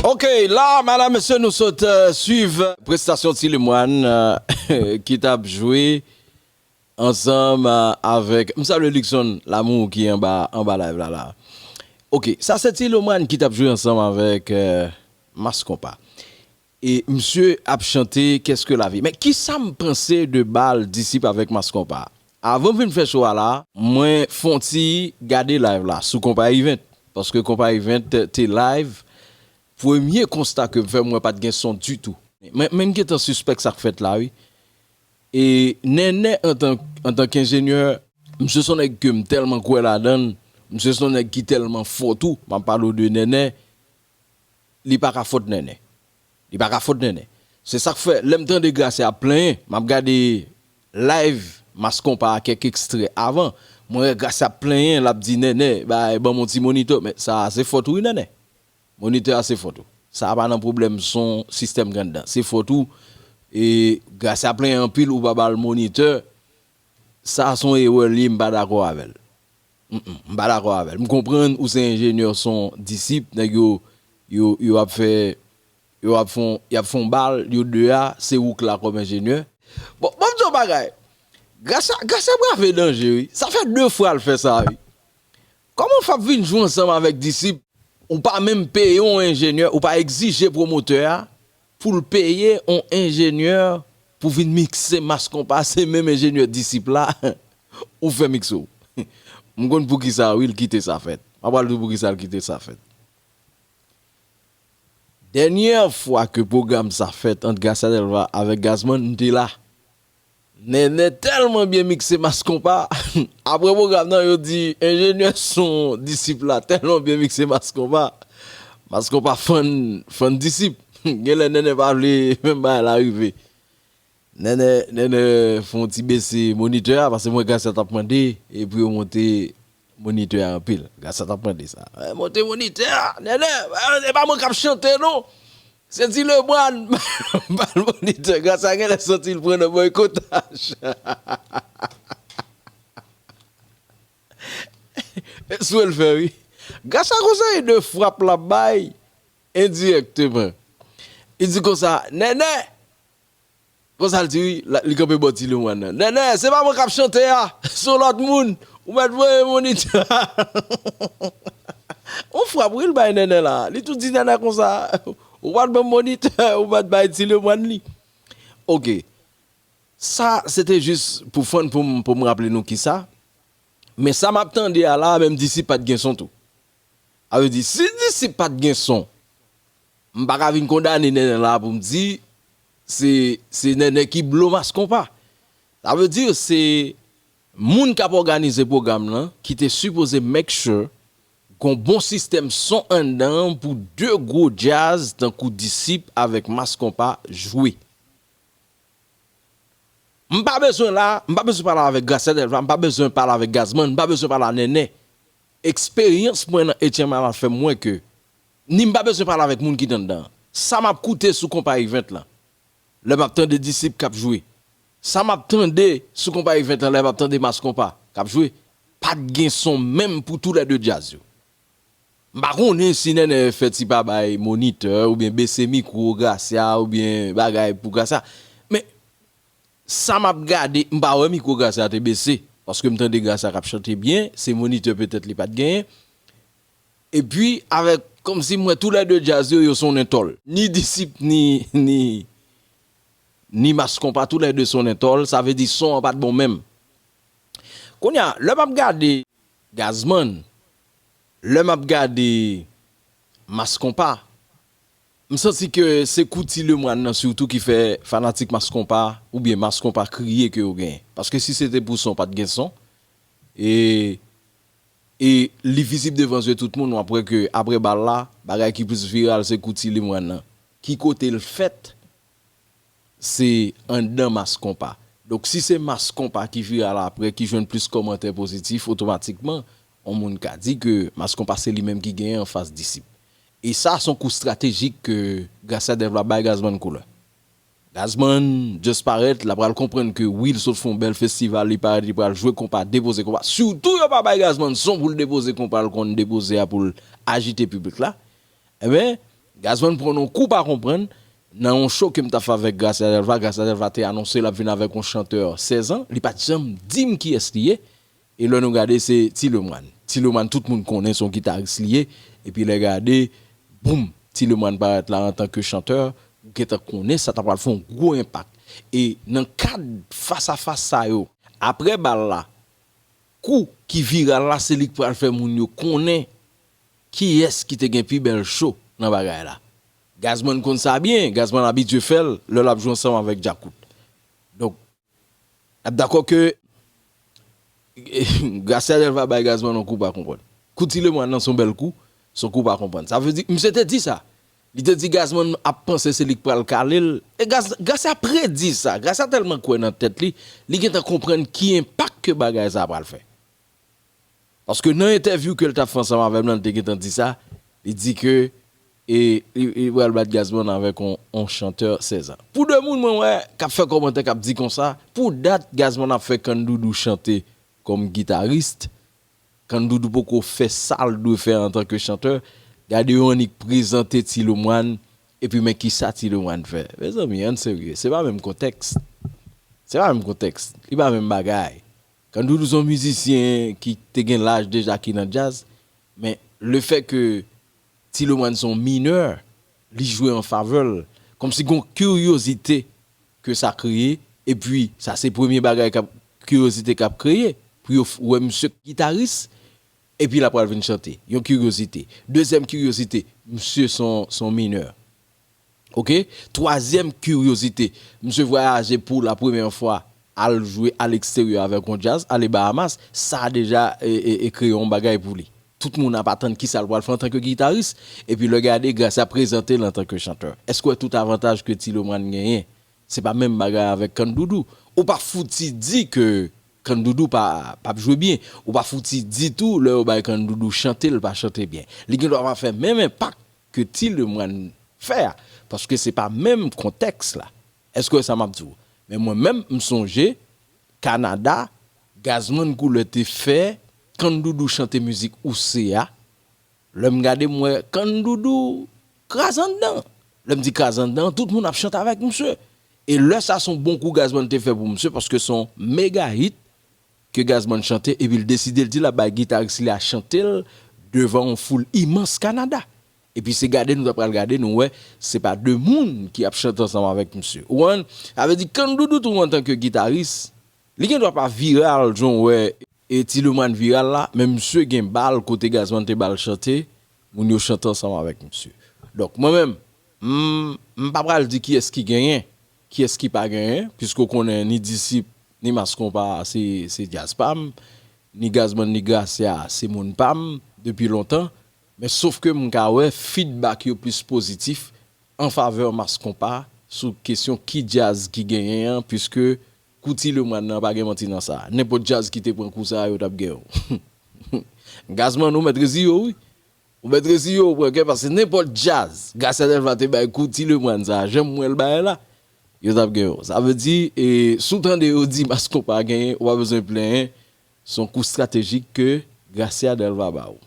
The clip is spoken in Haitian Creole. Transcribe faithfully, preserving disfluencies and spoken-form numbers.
Ok, la, madam, mesye, nou sot uh, swiv prestasyon Ti Lemwàn uh, ki t ap jwe ansanm uh, avèk. M salye Luckson Lamour ki anba, anba live la la. Ok, sa se Ti Lemwàn ki t ap jwe ansanm avèk uh, Mass Konpa. E misye ap chante Qu'est-ce que la vie. Men kisa m panse de bal Disip avèk Mass Konpa? Avan m vin fè show a la, mwen fon ti gade live la sou Konpa Event. Paske Konpa Event te live. Premye konsta ke m fè, mwen pa t gen son ditou. Men, men m gentan sispèk sa k fèt la, wi. E Nènè antan, antan k enjenyè, misye se yon nèg ke m tèlman kwè ladan l, misye se yon nèg ki tèlman fò tou, m ap pale w de Nènè, li pa ka fòt Nènè. Li pa ka fòt Nènè. Se sa k fè, lè m tande Gracia ap plenyen, m ap gade live Mass Konpa a kèk ekstrè avan, mwen wè Gracia ap plenyen, l ap di Nènè, bay, ban m yon ti monitè, men sa a se fòt ou wi Nènè. Monitè a se fòt ou. Sa a pa nan pwoblèm son sistèm k anndan. Se fòt ou. E Gracia plenyen anpil, ou pa ba l monitè. Sa a se yon erè l ye, m pa dakò avè l. Mm, mm, m pa dakò avè l. M konprann ou se enjenyè son Disip, nèg yo, yo, yo ap fè, yo ap fon, y ap fon bal, yo de a, se ou k la kòm enjenyè. Bon, bon, m di yon bagay. Gracia, Gracia brave danje, wi. Sa fè de fwa l fè sa, wi. Kòman w fap vin jwe ansanm avèk Disip? Ou pa menm peye yon enjenyè, ou pa egzije pwomotè a pou l peye yon enjenyè pou vin mikse Mass Konpa, se menm enjenyè Disip la ou fè mikse w. M konn poukisa wi l kite sa fèt. M ap pral di w poukisa l kite sa fèt. Dènyè fwa ke pwogram sa fèt ant Gracia Delva avèk Gazman, m te la. Nènè tèlman byen mikse Mass Konpa. Apre pwogram nan, yo di enjenyè son Disip la tèlman byen mikse Mass Konpa. Mass Konpa fann, fann Disip. Genlè Nènè pa vle menm bagay la rive. Nènè, Nènè fè yon ti bese monitè a, paske mwen Gracia t ap mande e pou yo monte monitè a anpil. Gracia t ap mande sa. Eh, monte monitè a, Nènè, eh, e pa mwen k ap chante non. Se Ti Lemwàn, ba l monitè. Gracia genlè santi l pran nan bòykotaj. Sou l fè wi. Gracia gon seri de frap l ap bay endirèkteman. Li di konsa, Nènè, konsa l di wi, la- li kanpe bò Ti Lemwàn nan. Nènè, se pa mwen k ap chante a, se yon lòt moun. Ou mèt voye monitè a. Yon frap wi l bay Nènè la. Li tou di Nènè konsa, ou pa t ban m monitè, ou mèt bay Ti Lemwàn li. Ok. Sa, se te jis pou fann pou m, pou m raple nou kisa. Men sa m ap tande a la, menm Disip pa t gen son tou. Sa vle di, si Disip pa t gen son, m pa ka vin kondane Nènè la pou m di se, se Nènè ki blo Mass Konpa. Sa vle di se moun k ap òganize pwogram lan ki te sipoze make sure gon bon sistèm son anndan an pou de gwo djaz tankou Disip avèk Mass Konpa jwe. M pa bezwen la, m pa bezwen pale avèk Gracia Delva, m pa bezwen pale avèk Gazman, m pa bezwen pale a Nènè. Eksperyans mwen nan Etyen Malad fè m wè ke ni m pa bezwen pale avèk moun ki t anndan an. Sa m ap koute sou Konpa Event lan, lè m ap tande Disip k ap jwe. Sa m ap tande sou Konpa Event lan, lè m ap tande Mass Konpa k ap jwe. Pa t gen son menm pou toulède djaz yo. M pa konnen si Nènè fè ti pa bay monitè oubyen bese mikwo Gracia oubyen bagay pou Gracia. Men sa m ap gade, m pa wè mikwo Gracia te bese. Paske m tande Gracia k ap chante byen, se monitè petèt li pa t genyen. Epi, avèk, kòmsi m wè toulède djaz yo, yo sonnen tòl. Ni Disip, ni, ni, ni Mass Konpa, toulède sonnen tòl, sa vle di son an pa t bon menm. Kounye a, lè m ap gade Gazman, lè m ap gade Mass Konpa, m santi ke se kou Ti Lemwàn nan sitou ki fè fanatik Mass Konpa oubyen Mass Konpa kriye ke yo genyen. Paske si se te pou son, pa t gen son. E, e li vizib devan zye tout moun, w ap wè ke apre bal la, bagay ki plis viral se kou Ti Lemwàn nan. Ki kote l fèt? Se anndan Mass Konpa. Donk, si se Mass Konpa ki viral apre, ki jwenn plis kòmantè pozitif, otomatikman, yon moun ka di ke Mass Konpa se li menm ki genyen anfas Disip. E sa, se yon kou estratejik ke Gracia Delva bay Gazman koulè. Gazman just parèt, l ap pral konprann ke wi, l sot fè yon bèl festival, li parèt, li pral jwe konpa, depoze konpa. Sitou yo pa bay Gazman son pou l depoze konpa l konn depoze a pou l ajite piblik la. Enben, Gazman pran yon kou pa konprann nan yon show ke m t ap fè avèk Gracia Delva. Gracia Delva te anonse l ap vin avèk yon chantè sèz an. Li pa t janm di m kiyès li ye. E lè nou gade, se Ti Lemoine. Ti Lemoine, tout moun konnen se yon gitaris li ye. Epi lè gade, boum, Ti Lemoine parèt la antanke chantè. Ou gentan konnen sa ta pral fè yon gwo enpak. E nan kad fas a fas sa yo, apre bal la, kou ki viral la, se li k pral fè moun yo konnen kiyès ki te gen pi bèl show nan bagay la. Gazman konn sa byen, Gazman abitye fè l lè l ap jwe ansanm avèk Djakout. Donk, n ap dakò ke Gracia Delva bay Gazman yon kou pa konprann. Kou Ti Lemoine nan se yon bèl kou, se yon kou pa konprann. Sa vle di, misye te di sa. Li te di Gazman ap panse se li k pral kale l. E Gaz, Gracia predi sa. Gracia tèlman kwè nan tèt li, li gentan konprann ki enpak ke bagay sa a pral fè. Paske nan entèvyou ke l t ap fè ansanm avè m nan, li te gentan di sa. Li di ke e, li, li pral bat Gazman avèk on, on chantè sèz an. Pou de moun mwen wè k ap fè kòmantè k ap di konsa, pou dat Gazman ap fè Kandoudou chante kòm gitaris. Kandoudou poko fè sa l dwe fè antanke chantè. Gade yo annik prezante Ti Lemoine, epi men kisa Ti Lemoine fè. Mezanmi, ann serye, se pa menm kontèks. Se pa menm kontèks. Li pa menm bagay. Kandoudou se yon mizisyen ki te gen laj deja ki nan djaz, men lefè ke Ti Lemoine se yon minè, li jwe an favè l. Kòmsi gen yon kiryozite ke sa kreye, epi sa se premye bagay k ap, kiryozite k ap kreye, pou yo f, wè misye gitaris, epi l ap pral vin chante. Yon kiryozite. Dezyèm kiryozite, misye se yon, se yon minè. Oke? Twazyèm kiryozite, misye vwayaje pou la premyè fwa, al jwe alegsteryè avèk yon djaz, ale Bahamas, sa deja e, e, e kreye yon bagay pou li. Tout moun ap atann kisa l pral fè antanke gitaris, epi lè gade, Gracia prezante l antanke chantè. Èske w wè tout avantaj ke Ti Lemoine genyen? Se pa menm bagay avèk Kandoudou. Ou pa fouti di ke Kandoudou pa, p ap jwe byen. Ou pa fouti di tou, lè yo bay Kandoudou chante, l pa chante byen. Li gen dwa pa fè menm enpak ke Ti Lemoine fè a, paske se pa menm kontèks la. Èske w wè sa m ap di w? Men mwen menm, m sonje, Kanada, Gazman Koulè te fè Kandoudou chante mizik Ou Se a. Lè m gade, m wè Kandoudou kraze anndan. Lè m di kraze anndan, tout moun ap chante avèk misye. E lè sa, se yon bon kou Gazman te fè pou misye, paske se yon mega hit ke Gazman chante, epi l deside l di l ap bay gitaris li a chante l devan yon foul imans Kanada. Epi se gade nou ta pral gade, nou wè se pa de moun ki ap chante ansanm avèk misye. Ou konprann? Sa vle di Kandoudou tou antanke gitaris, li gen dwa pa viral jan w wè e Ti Lemoine viral la, men misye gen bal kote Gazman te ba l chante, moun yo chante ansanm avèk misye. Donk, mwen menm, m, m pa pral di kiyès ki genyen, kiyès ki pa genyen, piske w konnen ni Disip, ni Mass Konpa se, se djaz pa m, ni Gazman, ni Gracia se moun pa m depi lontan, men sof ke m ka wè feedback yo plis pozitif an favè Mass Konpa sou kesyon ki djaz ki genyen an, piske kou Ti Lemoine nan pa gen manti nan sa. Nenpòt djaz ki te pran kou sa a, yo t ap gen yo. Gazman, ou mèt reziye w, wi. Ou mèt reziye w, ou pran kè, paske nenpòt djaz, Gracia Delva te bay kou Ti Lemoine sa a, jan m wè l bay la, yo t ap gen yo. Sa vle di, e, si w tande yo di Mass Konpa genyen, ou pa bezwen plenyen, se yon kou estratejik ke Gracia Delva ba ou.